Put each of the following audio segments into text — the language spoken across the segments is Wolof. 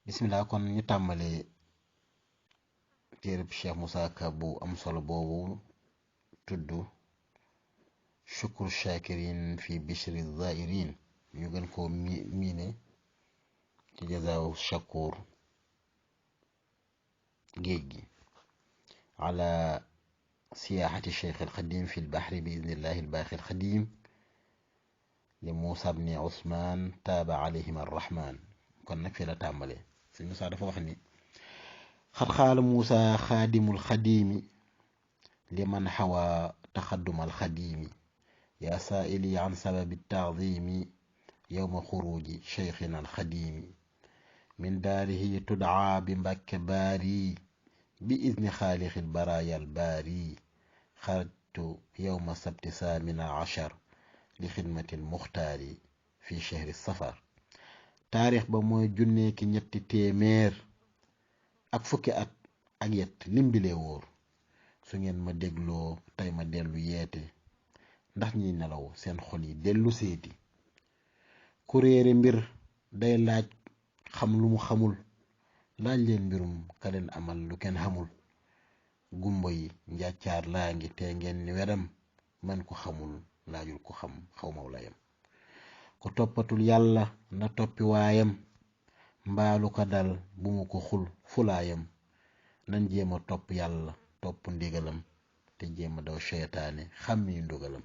bismillah kon ñu tàmbale téereb Cheikh Moussa Ka bu am solo boobu tudd shukru shakirin fi bishri zairin ñu gën koo miine ci jazaawu shakur géej gi ala siyaahati cheikh alxadim fi lbahri bi idnillahi albaaxi alxadim li Moussa bni Ousmane taaba alayhim arrahman kon nag fii la tàmbale sëñ Moussa dafa wax ni xat xaala Moussa xaadimul xadimi liman xawa taxaddumal xadimi yaa saaili an sababi taadimi yowma xuruji cheikhina alxadimi min daarihi tudcaa bi Mbàkke baari bi idni xaalixil baraaya albaari xarajtu yowma sabti saamina achar li xidmati almuxtaari fi chehri safar taarix ba mooy junne ki ñetti téeméer ak fukki at ak yet limbile wóor su ngeen ma dégloo tey ma dellu yeete ndax ñiy nelaw seen xol yi dellu seeti ku réere mbir day laaj xam lu mu xamul laaj leen mbirum ka leen amal lu kenn xamul gumba yi njàccaar laa ngi te ngeen ni wedam man ko xamul laajul ko xam xaw maw layam ku toppatul yàlla na toppi waayam mbaalu ko dal bu mu ko xul fulaayam nan jéema topp yàlla topp ndigalam te jéema daw seytaane xàmmi ndogalam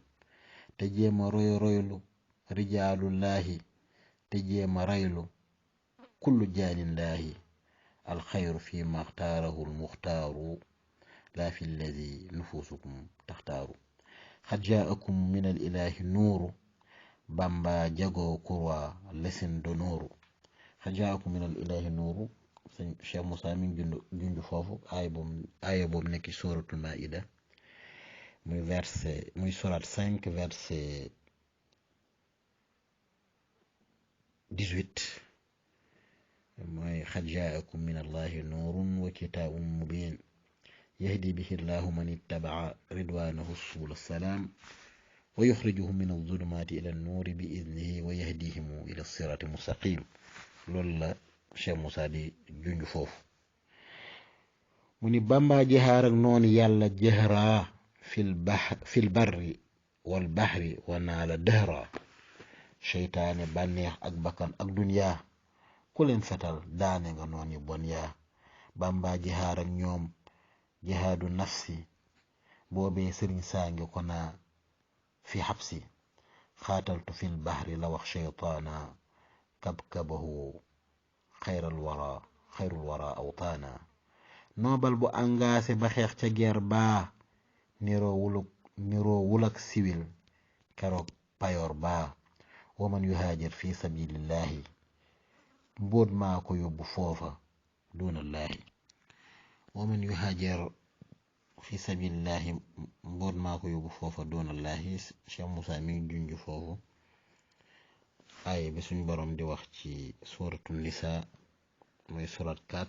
te jéema roylu rijaalullaahi te jéema raylu kullu jaanillaahi alxayru fi ma xtaarahu almuxtaaru laa fi lladi nufusukum taxtaaru xad jaakum min al ilaahi nuuru bamba jagoo kurwa lesin do nuuru xad jaakum min al ilaahi nuuru sëñ Cheikh Moussa mi ngi junj foofu aaya boobu nekk suratul maida muy surat 5 verset 18 mooy xad jaakum min allahi nuurun wa kitaabun mubin yahdi bihi llahu man ittabaa ridwanahu subula salaam wa yuxrijuhum min alzulumaati ila annuuri bi idnihi wa yahdihimu ila sirati mustaqim loolu la Cheikh Moussa di junj foofu mu ni Bamba jihaar ak noonu yàlla jëhraa fil barri wal bahri wa naala dëhra seytaane bànneex ak bakkan ak duniyaa ku leen fetal daane nga noon yi bon yaa Bamba jihaar ak ñoom jihaadu nafsi boobee sëriñ saa ngi ko naa fi xabsi xaataltu fil bahri la wax seytaana kabkabahu xayrul wara awtaana noobal bu angaase ba xeex ca ger baa niroo wulak siwil keroog payoor baa waman yuhaajir fi sabilillahi mbóot maa ko yóbbu foofa duunallaahi waman yuhaajir fi sabilillahi mbóot maa ko yóbbu foofa duunallaahi Cheikh Moussa mi ngi junj foofu aaya bi suñ borom di wax ci suratu nisa mooy surat 4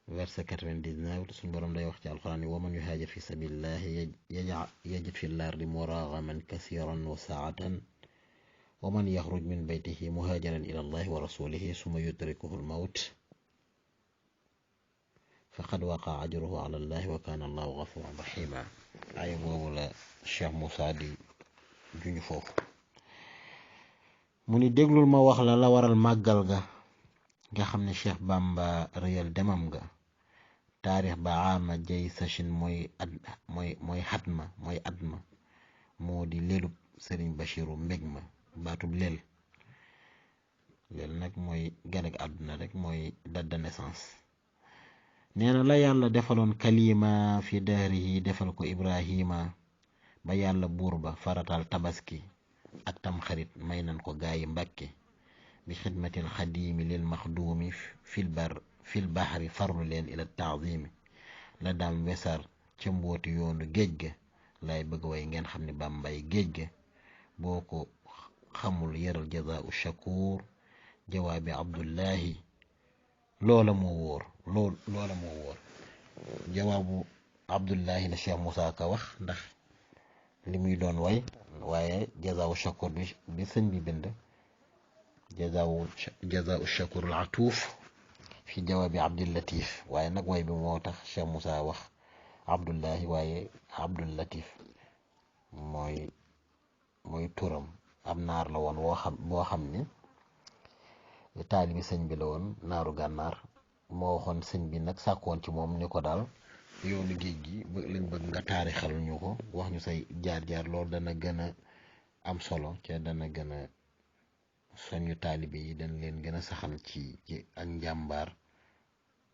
verset 99 suñ borom day wax ci alquran ni waman yuhaajir fi sabilillahi yajid fi lardi muragaman kasiran wa saatan waman yaxruj min baytihi muhaajiran ila allahi wa rasulihi summa yudrikuhu almawt faqad waqa ajruhu ala allahi wa kana allahu gafuran rahima aaya boobu la Cheikh Moussa di junj foofu mu ni déglul ma wax la waral màggal ga nga xam ne Cheikh Bamba réyal demam ga taarix ba ama jay sachin mooy xatma mooy atma moo di lelub sëriñ Bachiru mbég ma baatub lel nag mooy ganek àdduna rek mooy date de naissance nee na la yàlla defaloon kalima fi dahrihi defal ko Ibrahima ba yàlla buur ba faratal tabaski ak tam xarit may nan ko gaayi Mbàkke bi xidmatil xadimi lil maxduumi fil bahri farlu leen ila taazimi la daam wesar ca mbooti yoonu géej ga lay bëgg way ngeen xam ne Bambay géej ga boo ko xamul yaral jazaau shakur jawaabi abdullahi loola moo wóor jawaabu abdullahi la Cheikh Moussa Ka wax ndax li muy doon way waaye jazaau shakur bi sëñ bi bind jazaau shakur al atuuf fi jawaabi Abdul Latif waaye nag way bi moo tax Cheikh Moussa wax Abdullahi waaye Abdul Latif mooy turam ab naar la woon boo xam ni taalibi sëñ bi la woon naaru gànnaar moo waxoon sëñ bi nag sàkkoon ci moom ni ko daal yoonu géej gi lañ bëgg nga taarixal ñu ko wax ñu say jaar-jaar loolu dana gën a am solo ca dana gën a soñu taalibe yi dañ leen gën a saxal ci ak njàmbaar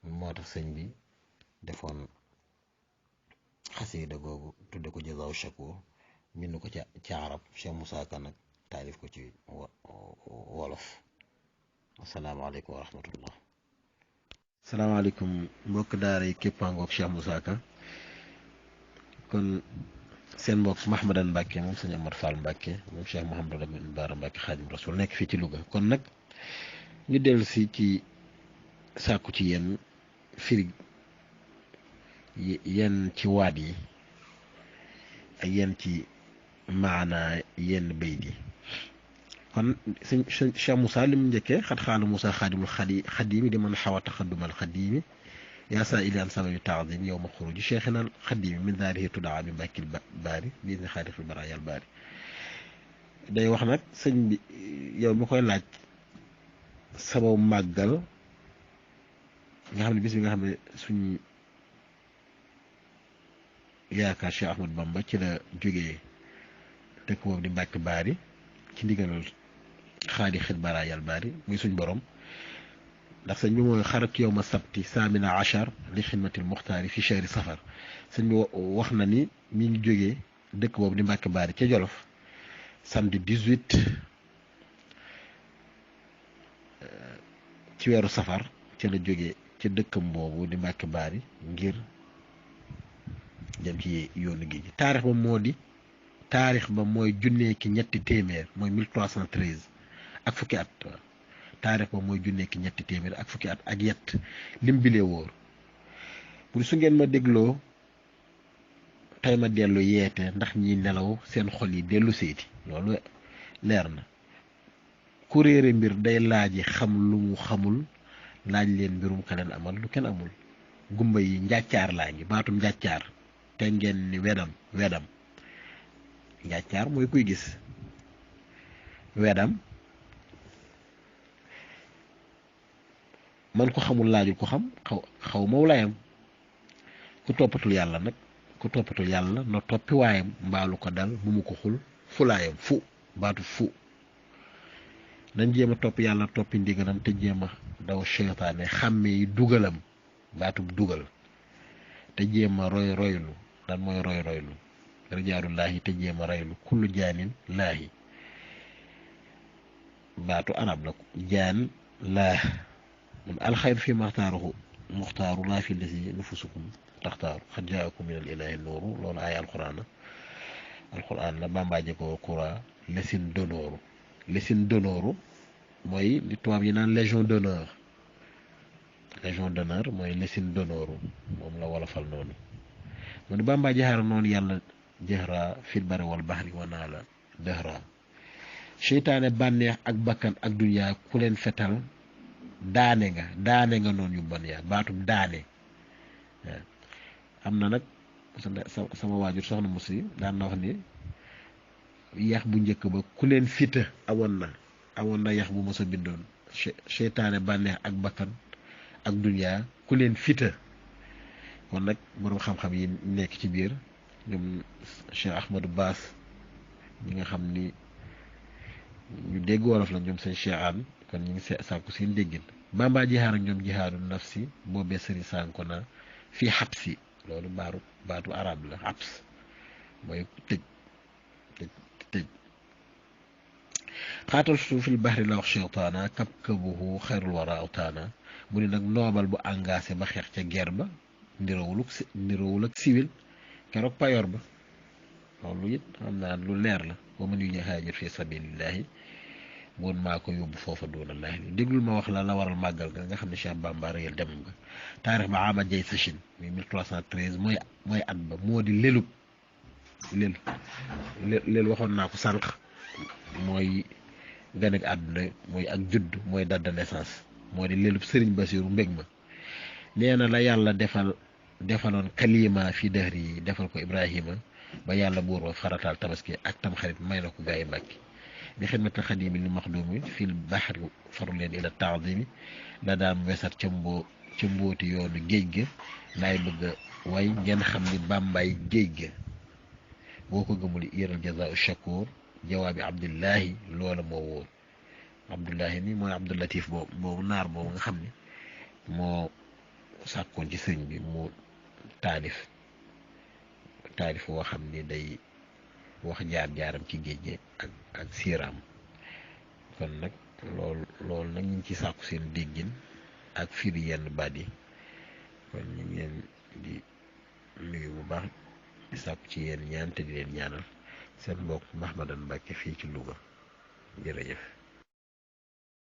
moo tax sëñ bi defoon xasida googu tudde ko Jazaaw Shakur bind ko ci arab Cheikh Moussa Ka nag taalif ko ci wolof. asalaamaaleykum wa rahmatullah. salaamaaleykum mbokk daara yi képpaangoog Cheikh Moussa Ka kon seen mbokk Mahmadan Mbacke moom sëñ Amar Fall Mbacke moom Cheikh Mouhamadou Lamine Bara Mbacke Xaadim Rasul nekk fii ci Louga kon nag ñu dellu si ci sàkku ci yéen firi yenn ci waat yi ak yenn ci maanaa yenn bayt yi kon sëñ Cheikh Moussa li mu njëkkee xat xaala Moussa xaadimul xadimi di man xawa taxadumal xadimi yaa saa ili an sababi taadim yow ma xuruji cheikhina al xadimi min daarihi tudaa bi mbàkkil baari bi ni xaarixil baraayal baari day wax nag sëñ bi yow mi koy laaj sababu màggal nga xam ne bis bi nga xam ne suñ yaakaar Cheikh Ahmad Bamba ci la jógee dëkk boobu di mbàkk baari ci ndigalal xaarixil baraayal baari muy suñ borom ndax sëñ bi mooy xarat yow ma sabti saamina achar li xidmatil muxtaari fi chahri safar sëñ bi wax na ni mi ngi jógee dëkk boobu di mbàkk baari ca Jolof samedi 18 ci weeru safar ca la jógee ca dëkkam boobu di mbàkk baari ngir dem ci yoonu géej gi taarix ba mooy junnee ki ñetti téeméer mooy 1313 ak fukki at taarix ba mooy junnee ki ñetti téeméer ak fukki at ak yett lim bilee wóor bu su ngeen ma dégloo tey ma dellu yeete ndax ñi nelaw seen xol yi dellu seeti loolu leer na ku réere mbir day laaji xam lu mu xamul laaj leen mbirum ka leen amal lu kenn amul gumba yi njàccaar laa ngi baatum njàccaar te ngeen ni wedam njàccaar mooy kuy gis wedam man ko xamul laajul ko xam xaw mawlayam ku toppatul yàlla nag ku toppatul yàlla na toppi waayam mbaalu ko dal bu mu ko xul fulaayam fu baatu fu nañ jéem a topp yàlla toppi ndigalam te jéem a daw seytaane xàmme yi dugalam baatub dugal te jéem a roylu lan mooy roylu rijaalu laahi te jéem a raylu kullu jaanin laahi baatu arab la jaan laah mun alxayru fi muxtaaru laa fi lasi nufusukum taxtaaru xad jaakum min al ilaahi nuuru loolu ay alquran la bambaaje ko kura lesin d'honneur mooy li tubaab yi naan légion d'honneur mooy lesin d'honneur moom la wolofal noonu mu ne bambaa jaxaara noonu yàlla jëhra fil bari wal baxri wa naa la dëhra seytaane bànneex ak bakkan ak duniyaa ku leen fetal daane nga noonu yu bon yaa baatub daane am na nag sama waajur soxna musi daan na wax ni yax bu njëkk ba ku leen fita awoon na yax bu mos a bindoon seytaane bànneex ak bakkan ak duniyaa ku leen fita kon nag boroom xam-xam yi nekk ci biir ñoom Cheikh Ahmadou Bass ñi nga xam ni ñu dégg wolof la ñoom seen Cheikh Anne kon ñu ngi sàkku seen déggin bamba jihaar ak ñoom jihaadu nafsi boobee sëri sànko na fii xabsi loolu baatu arab la xabs mooy tëj xaatal suufil baxri la wax cheytaana kab kabuhu xayrul wara awtaana mu ni nag noobal bu engagé ba xeex ca guerre ba ndiroowul ak civil keroog payoor ba loolu it xam naa lu leer la wa man yuhaajir fi sabilillahi woon maa ko yóbbu foofa doonallaahi déglul ma wax la waral màggal ga nga xam ne Cheikh Bamba réyal demam nga taarix ba ama jay sachin muy 1313 mooy at ba moo di lelu waxoon naa ko sànq mooy gën ak àdduna mooy ak judd mooy date de naissance moo di lelub sëriñ Basiru mbég ma nee na la yàlla defaloon kalima fi dëhri yi defal ko Ibrahima ba yàlla buur ba farataal tabaski ak tamxarit may na ko gaa yi Mbàkke bi xidmatal xadimi li maxdumi fil baxri faru leen ila taadimi la daam wesat ca mbóoti yoonu géej ga laay bëgg a way ngeen xam ni bàmbaay géej ga boo ko gëmul yëral jazaau shakur jawaabi abdullahi loola moo wóor abdullahi ni mooy abdulatif boobu naar boobu nga xam ni moo sàkkoon ci sëriñ bi mu taalif woo xam ni day wax jaar-jaaram ci géej gi ak siiraam kon nag loolu nag ñu ngi ci sàkku seen déggin ak firi yenn baat yi kon ñu ngi leen di nuyu bu baax di sàkku ci yéen ñaan te di leen ñaanal seen mbokk Mahmadan Mbàkke fii ci Louga jërëjëf